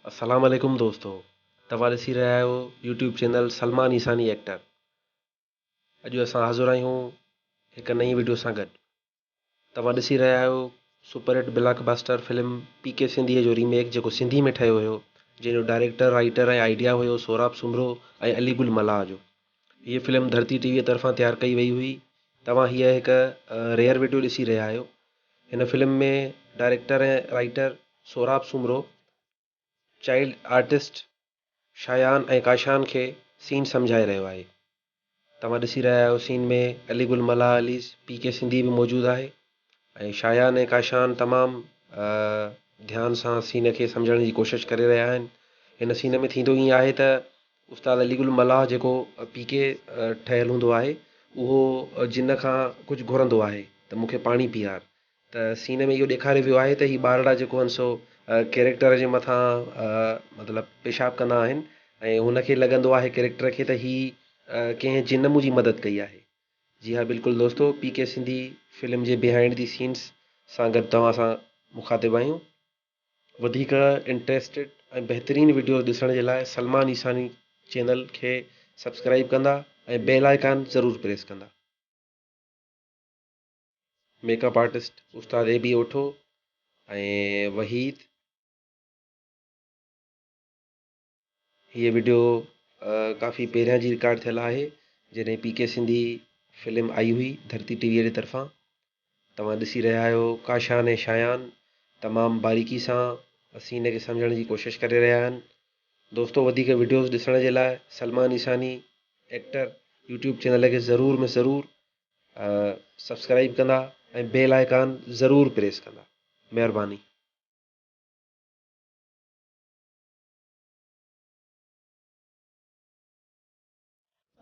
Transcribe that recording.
السلام عليڪم دوستو توهان ڏسي رهيا آهيو YouTube channel Salman Isani actor اڄ اسان حاضر آهيون هڪ نئين وڊيو سان گڏ توهان ڏسي رهيا آهيو super hit blockbuster film P K سنڌيء جو ريميڪ جيڪو سنڌي ۾ ٺهيو هيو جنهن جو ڊائريڪٽر رائيٽر ۽ آئيڊيا هيو سهراب سومرو ۽ علي گل ملاح جو هيء فلم ڌرتي ٽي ويء طرفان تيار ڪئي وئي هئي توهان هيء هڪ ريئر وڊيو ڏسي رهيا آهيو هن film ۾ director ۽ writer Sohrab Soomro child artist Shayan ۽ Kashan کي سين سمجهائي رهيو آهي. توهان ڏسي رهيا آهيو سين ۾ علي گل ملاح عليز پي ڪي سنڌي به موجود آهي ۽ شايان ۽ ڪاشان تمام ڌيان سان سين کي سمجهڻ جي ڪوشش ڪري رهيا آهن. هن سين ۾ ٿيندو ائين آهي ته استاد علي گل ملاح جيڪو پي ڪي ٺهيل هوندو آهي اهو جن کان ڪجهه گهرندو آهي ته مون کي پاڻي پيار ته سين ۾ اهو ڏيکاريو ويو آهي ته هي ٻارڙا جيڪو آهن سو ڪيريڪٽر جي مٿان مطلب پيشاب ڪندا آهن ۽ هن کي لڳندو آهي ڪيريڪٽر کي ته هي ڪنهن جن منهنجي مدد ڪئي آهي جي ها بلڪل دوستو پي ڪي سنڌي فلم جي بيهائنڊ the scenes سان گڏ توهان سان مخاطب آهيون. وڌيڪ انٽريسٽيڊ ۽ بهترين وڊيوز ڏسڻ جي لاء سلمان عيساني چينل کي سبسڪرائيب ڪندا ۽ بيل آئيڪان ضرور پريس ڪندا. ميڪ اپ آرٽسٽ استاد اي بي اوٺو ۽ وحيد. هيء وڊيو ڪافي پهريان جي رڪارڊ ٿيل آهي جڏهن پي ڪي سنڌي فلم آئي هئي ڌرتي ٽي ويء جي طرفان توهان ڏسي رهيا آهيو ڪاشان ۽ شايان تمام باريڪي سان سين کي سمجهڻ جي ڪوشش ڪري رهيا آهن دوستو وڌيڪ وڊيوز ڏسڻ جي لاء Salman Isani actor YouTube channel کي ضرور ۾ ضرور سبسڪرائب ڪندا ۽ بيل آئيڪان ضرور پريس ڪندا مهرباني.